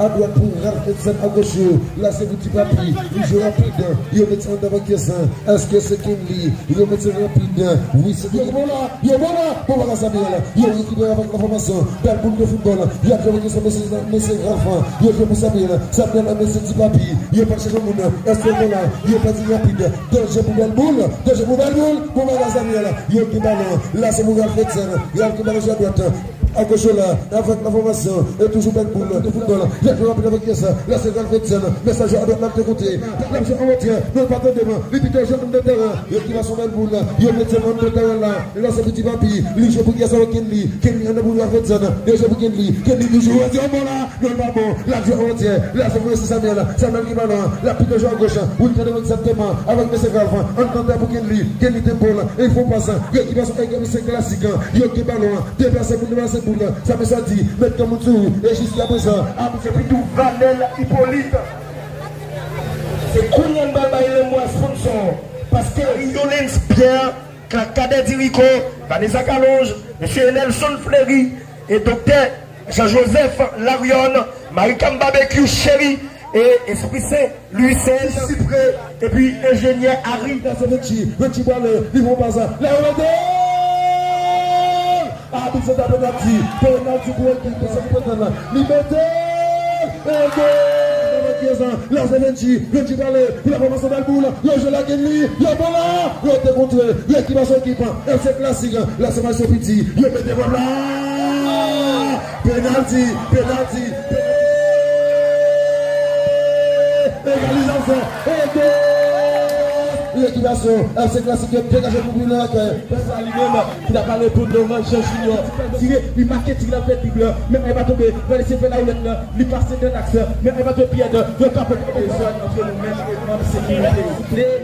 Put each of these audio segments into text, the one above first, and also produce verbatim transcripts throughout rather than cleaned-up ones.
Adwat pou Ralph Edson, agoch yo. La se pou Ti Papi. Li jwe rapid. Yo met sa anndan pakèt sa. Èske se Kenly? Yo met sa rapid. Wi, se Kenly. Yo bon la, yo bon la. Bon bagay Samuel. Yo rekipere avèk la fòmasyon. Bèl boul de foutbòl. Y ap jwe avèk sa, mesye, mesye Ralph. Yo jwe pou Samuel. Samuel, mesye Ti Papi. Yo pa chèche moun. Èske bon la? Yo pèdi rapid. Danje pou bèl boul. Danje pou bèl boul. Bon bagay Samuel. Yo gen balon. La se pou Ralph Edson. Ralph gen balon sou adwat. Agoch yo la, avèk la fòmasyon, e toujou bèl boul de foutbòl. Y ap jwe rapid avèk pyès la, se Ralph Edson, mesaj yo adwat la te koute. L ap jwe an wotè, non pa tande m, li pito jwe anndan tèren. Yo ki pase yon bèl boul, yo mete l anndan tèren la. Lanse pou Ti Papi, li jwe pou pyès avèk Kenly. Kenly anndan pou Ralph Edson, yo jwe pou Kenly. Kenly toujou, yo di yon bon la, non pa bon. L ap jwe an wotè, l ap jwe pou mesye Samuel. Samuel ki balon, l ap pito jwe agoch. Wilfred egzakteman, avèk mesye Ralph, anndan tèren pou Kenly. Kenly tempo la, e fon pas, yo ki pase, e se klasik. Yo gen balon an, deplase boul, deplase boul. Sa mesye a di, met kan moun sou ou. E jiskaprezan, abitan. Epi tou Vanel Hyppolite. Se kounye a n pral bay lenmwa sponsor. Paske Yolens Pierre, Ka-, Cadet Dirico, Vanessa Calonge, Mesye Nelson Fleury e Doktè Jean-Joseph Larion, Maricam Barbecue Chéri e Esprit Saint Louis Sèl, Sipré, epi enjenyè Harry. Lase Venchi, Venchi prale, li pran pas. Lè yo mete! Abit se ta penalti, penalti pou ekip, se ki pran la. Li mete! Ego! Lase Venchi, Venchi prale, pou la fòmasyon bèl boul, yo jwe la Kenly, yo bon la, yo te kontre, ekip a son ekip, F C Classic, lase Maestro Piti, yo mete kòb la! Penalti, penalti, pe-, egalizasyon, e gòl! Ekipasyon, F C Classic yo degaje pou vin nan lakay. Fè sa li menm, ki ta pale pou Laurent Jean Junior. Tire, li make ti la fè dribl, men e pa tonbe, nan lese fè la oulèt la, li pase nan laks, men e pa tonbe pyèd, yo ka pran. Bezwen antre nou menm, e manm sekirite.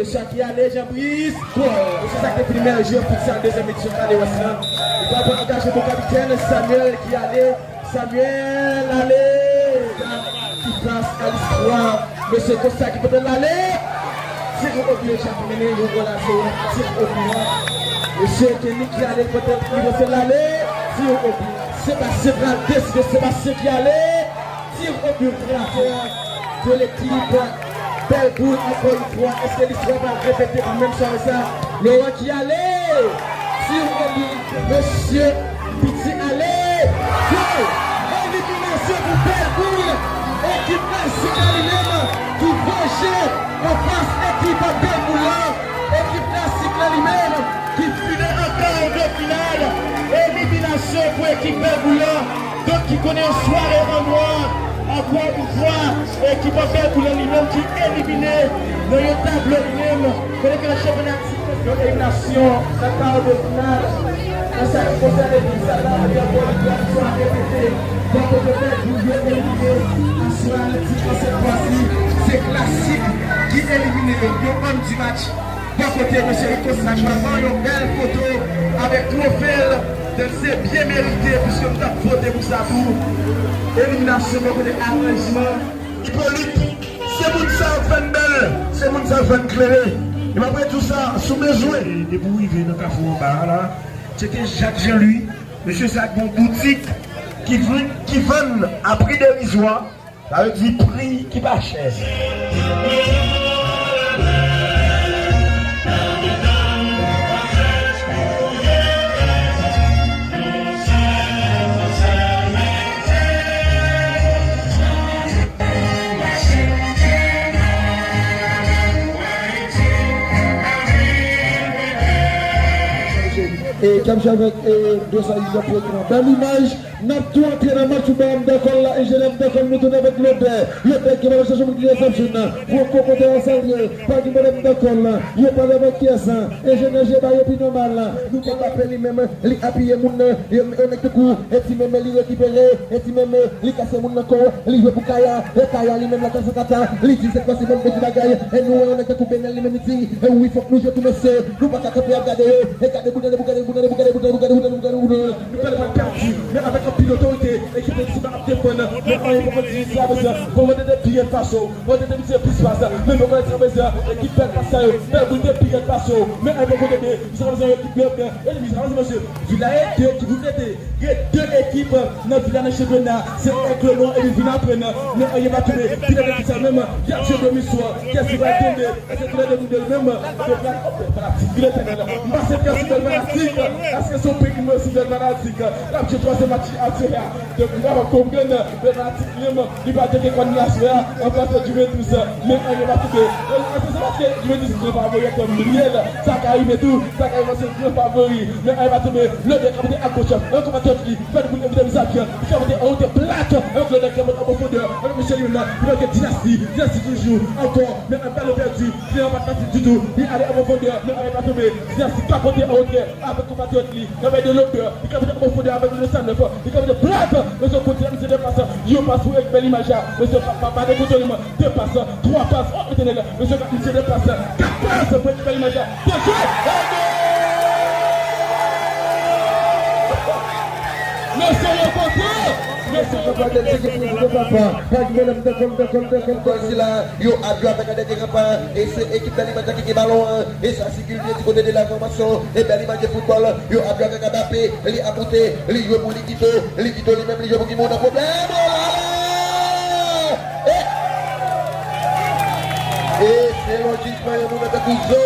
Mesye ki ale, Jean Brice, gòl. Se sa ki te fini meyè jwè futsal dezyèm edisyon Kalewès lan. Li pral pran angaje pou kapitèn Samuel ki ale. Samuel, ale! Ki plas a listwa. Mesye Costa ki pote l ale. Tire o bi, Richard ki mennen yon gòl a zewo. Tire o bi an. Mesye Kenny ki ale pote l, li pote l ale. Tire o bi. Sebastien pral deside, Sebastien ki ale. Tire o bi frape de lekip. Bèl boul ankò yon fwa. Èske listwa va repete pou menm sòre sa? Laurent ki ale. Tire o bi. Mesye Piti ale. Gòl! Eliminasyon pou bèl boul. Ekip Classic la li menm ki vanje anfas ekip bèl boul la. Ekip Classic la li menm ki fini an kar de final. Eliminasyon pou ekip bèl boul la. Donk ki konnen yon sware an nwa. Ankò yon fwa, ekip bèl boul la li menm ki elimine nan yon tablo li menm. Kote ke nan chanpyona Yon eliminasyon nan kar de final. Nan sa ki konsène ekip sa la, li ankò yon fwa repete. Bò kote bèl boul yo elimine. Aswè a, nou di an sèt fwa si, se Classic ki elimine yo. Yo ann di match. Bò kote mesye Rico Sac pran yon bèl foto avèk twofe l. Donk se byen merite, piske m t ap vote pou sa tou. Eliminasyon bò kote aranjman. Hyppolite, se moun sa yo fè n bèl, se moun sa yo fè n klere. E m ap redi w sa, si w bezwen. E depi w rive nan Kafou Anba a la, tcheke Jak Jan Lwi, mesye sa gen yon boutik ki vann, ki vann a pri derizwa, sa vle di pri ki pa chè. E, k ap jwe avèk, e, dosaj pou ekran. Bèl imaj, n ap tou antre nan match ou ba m dakò la, enjenyè m dakò, nou tounen avèk Lodè. Lodè ki va chèche moun ki resepsyon nan. Franco kote a salye, pa gen pwoblèm dakò la. Yo pale avèk pyès, enjenyè Jeba yo pi nòmal. Nou konn tape li menm, li apiye moun nan, yo, yo nèg tankou, e ti menm li rekipere, e ti menm li kase moun nan kò, li jwe pou Kaya, e Kaya li menm la kase kata, li di se fwa si menm pou ti bagay, e nou wè yon nèg tankou Benel li menm li di, e wi fòk nou jwe tou mesye, nou pa ka kanpe ap gade yo, e gade boul nan, gade boul nan, gade boul nan, gade boul nan, gade boul nan, gade boul nan, nou pèdi, men avèk Anpil otorite, ekip de District ap defann, men anyen poko di District bezwen. Bon, mwen te di Pierre Paso, mwen te di misye plis pas, men mwen konnen sa bezwen, ekip Bèl Pas sa yo, Bèl Boul te Pierre Paso, men anyen poko di District bezwen, ekip Bèl Pas, e District bezwen, mesye, Vila e de ekip, ou te di, gen de ekip nan Vila nan chanpyona, se Aigle Noir epi Vinaprè, men anyen pa tonbe, Vila nan ekip sa menm, y ap jwe domi swa, kèsi va tande. Èske tou lè de nou de menm, de Bèl, Bèl Fanatik, Bèl Etènèl. M pase Bèl Fanatik, èske se yon peyi ki mwen si Bèl Fanatik? L ap jwe twazyèm match li aswè a. Depi m kapab konprann, Bèl Fanatik li menm, li pa teke kòn li aswè a, anfas Juventus, men anyen pa tonbe. Èske se paske Juventus se favori ak Miguel? Sa ka rive tou, sa ka rive se gran favori, men anyen pa tonbe. Lodè k ap mete agoch, yon konpatriyòt li, fè nou koute vide vizaj, li k ap mete an wotè plat, yon lodè k ap mete an pwofondè, yon mesye li menm, li mete dinasti, dinasti toujou, ankò. Men anba le pèdi, li an pa fasil ditou. Li ale an pwofondè, men anyen pa tonbe. Dinasti ka pote an wotè avèk konpatriyòt li. Nan bay de lotè, li ka pote an pwofondè avèk le san nèf. Li ka pote plat, men se kote la, misye de pas. Yon pas pou Eric Bèl Imaj la. Mesye pa, pa, pa de kontwòl, de pas, twa pas. Oh, Etènèl. Mesye ka, misye de pas. Kat pas pou Eric Bèl Imaj la. De jwe. Mesye yo kontan. Mesye yo kontan. Bòl sila, yo ap jwe avèk an dènye ranpa, e se ekip Bèl Imaj la ki gen balon an, e sa sikile byen di kote de la fòmasyon, e Bèl Imaj de foutbòl, yo ap jwe avèk Mbappé, li ap moute, li jwe pou Likito, Likito li menm li jwe pou ki moun nan pwoblèm, oh la la! E, e se lojikman yon moun nan tankou Zo,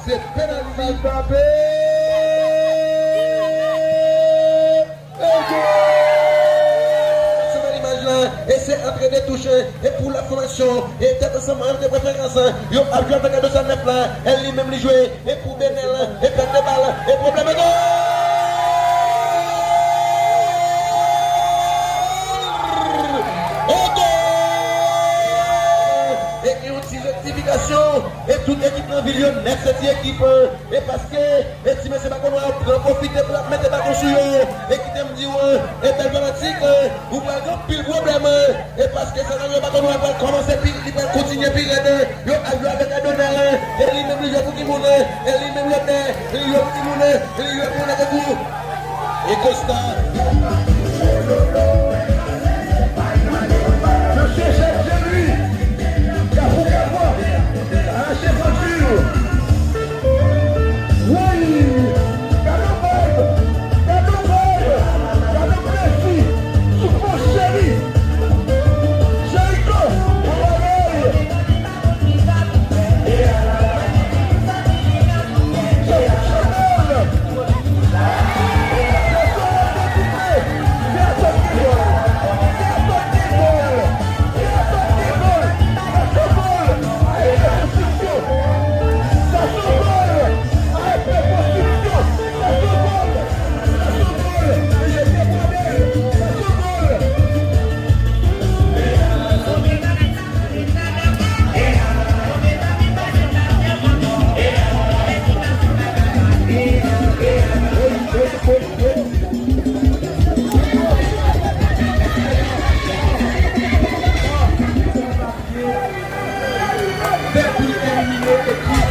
se penalti Mbappé! Sou bèl imaj la, e se antre de touche, e pou la fòmasyon, e tèt ansanm an de preferans, yo ap jwe avèk a de san nèf la, e li menm li jwe, e pou Benèl, e pèt de bal, e pwoblèm e gòl! E gòl! E gen yon ti rektifikasyon, e tout ekip nan vil yo nèt se ti ekip, e paske E ti mesye Bakonwa pran pwofite pou l ap mete baton sou yo. E kite m di w, e Bèl Fanatik, ou pral gen anpil pwoblèm. E paske senaryo Bakonwa pral kòmanse pi, li pral kontinye pi rèd. Yo ap jwe avèk Adonèl. E li menm li jwe pou ki moun? E li menm lòt, li jwe pou ki moun? Li jwe pou nèg kou. E Costa. Mesye Jacques Jean-Louis, Kafou Kafou, Arache Santi. Woy! Gade yon vibe! Gade yon vibe! Gade yon plezi! Soufle cheri! Jericho! Yon bagay! Soufle Chanel! Depi elimine ekip,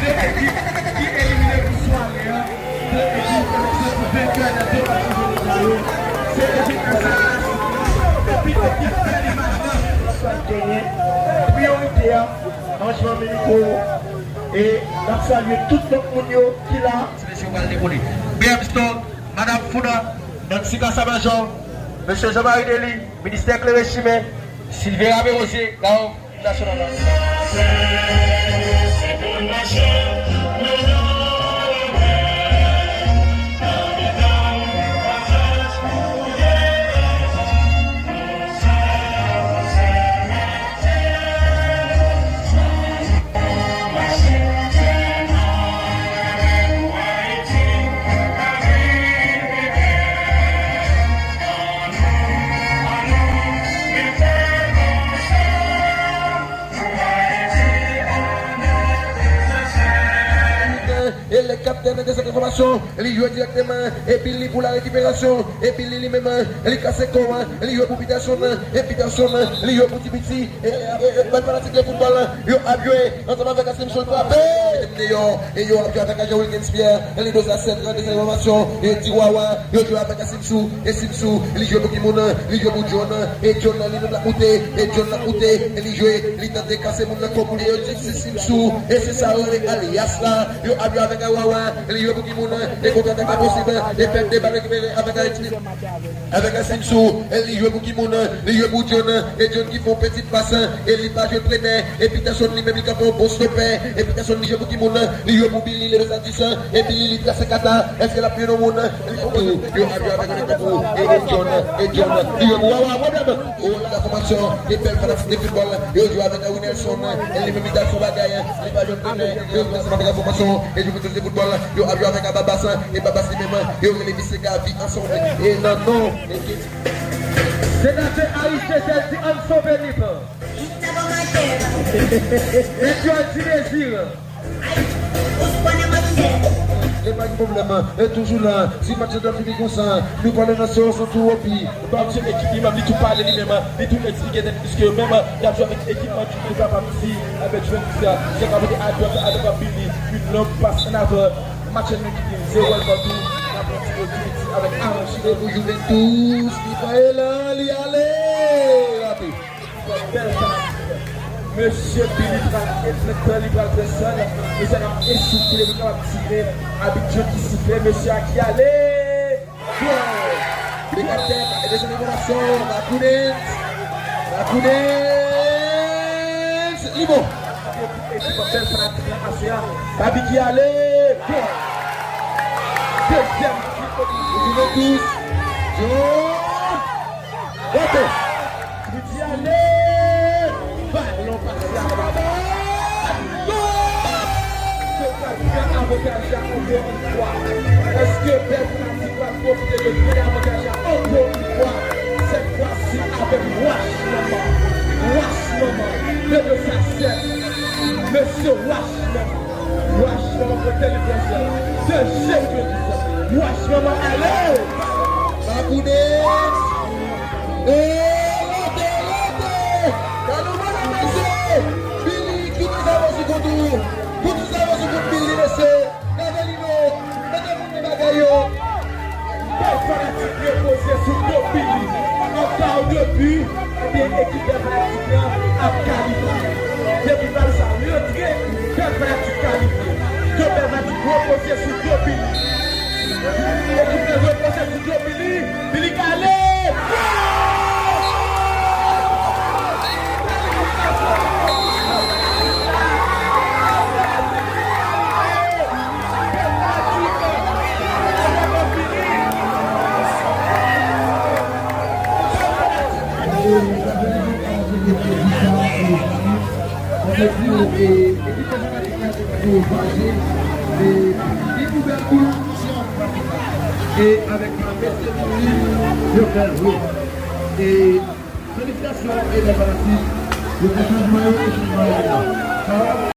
de ekip ki elimine pou sware a, de ekip ki soti venkè nan de match yo deja yo, se ekip S L S, epi ekip Bèl Imaj la. Genyen priyorite a, manjman Meniko, e n ap salye tout lòt moun yo ki la. Ti mesye yo pral dekole. B M Stock, Madam Founa, Nancy Casamajor, Mesye Jean Marie Dely, Ministè Klere Chimen, Sylvain Rabé Rosier, Gaov, Nasyonal la. E le kaptèn de sèt enfòmasyon, li jwe dirèkteman, epi li pou la rekiperasyon, epi li, li menm, li kase kò a, li jwe pou Peterson, e Peterson, li jwe pou Ti Piti, e, e, e, e, bèl fanatik de foutbòl, yo ap jwe, ansanm avèk Aslim Soul frape! deyò, e yo ap jwe avèk Jean Wilgens Pierre, e li doza sèt, rantre sèt fòmasyon, e yo di Wawa, yo jwe avèk Simsou, e Simsou, li jwe pou ki moun, li jwe pou John, e John li menm l ap moute, e John l ap moute, e li jwe, li tante kase moun nan kò pou li, yo di se Simsou, e se sa yo rele alyas la, yo ap jwe avèk Wawa, e li jwe pou ki moun, e kontra atak la posib, e pèp de bal rekipere avèk Ayiti. Avèk Asimsou, e li jwe pou ki moun, li jwe pou John, e John ki fè yon peti pas, e li pa jwe plenè, e Peterson li menm li kanpe yon bon stopè, e Peterson li jwe pou ki moun, li jwe pou Billy, le doza dis, e Billy li trase kata, èske l ap jwenn yon moun, li fè yon tou, yo ap jwe avèk yon tankou, e John, e John, li jwe pou Wawa, pwoblèm, o la fòmasyon, e bèl fanatik de foutbòl, yo jwe avèk Winelson, e li menm li t al fè yon bagay, li pa jwenn plenè, yo jwe ansanm avèk fòmasyon, e jwe pou foutbòl, yo ap jwe avèk Babas, e Babas li menm, yo rele misye Gavi ansanm, e nan non, e ki Senatè Aris Jezèl di ann sove Nip. Entyòl di Dezir. E pa gen pwoblèm, e toujou la. Si match la fini konsa, nou pale nan seyans an tou wopi. Bòdye ekip li menm, li tou pale li menm, li tou eksplike nèt, piske yo menm, y ap jwe avèk ekipman ki tou kapab di, avèk jwèt sa, se ka pote adwat, adwat Billy, yon long pas an avan, match nan ki gen zewo al partou, n ap pran ti pòz avèk Aranchi. Pou Juventus, li pa e la, li ale. Rate. Bèl pas. Mesye Billy pral eflektan, li pral fè sèl. Mesye ap esoufle, li kapab tire. Abit jwe ki sifle, mesye a ki ale. Gòl. Li kaptè, e dezyèm fòmasyon, Makounens. Makounens. Li bon. Ekip bèl fanatik la, aswè a. Babi ki ale. Gòl. Dezyèm. Juventus. John. Oke. Li di ale. Balon pase a Baba. Gòl! Yo pral pran avantaj la ankò yon fwa. Èske bèl fanatik pral pwofite de pran avantaj la ankò yon fwa? Sèt fwa si avèk Wach Manman. Wach Manman. De de sa sèt. Mesye Wach Manman. Wach Manman pran tèlifòn. De je de Wach Manman ale. Makounens. E rete, rete! Gade yon bagay, mesye! Billy, kite sa yo sou kont ou! Kite sa yo sou kont Billy, mesye! Gade li non! Mete moun nan bagay yo! Bèl fanatik repoze sou do Billy. Anba w depi, ebyen, ekip bèl fanatik lan ap kalifye. Depi bal sa rantre, bèl fanatik kalifye. Yo bèl fanatik repoze sou do Billy. Ekip nan repoze sou do Billy. Billy Kale! E avèk pa mesye Mouri, yo fè l jwe. E felisitasyon e bèl fanatik. Yo fè chanjman yo e chanjman yo.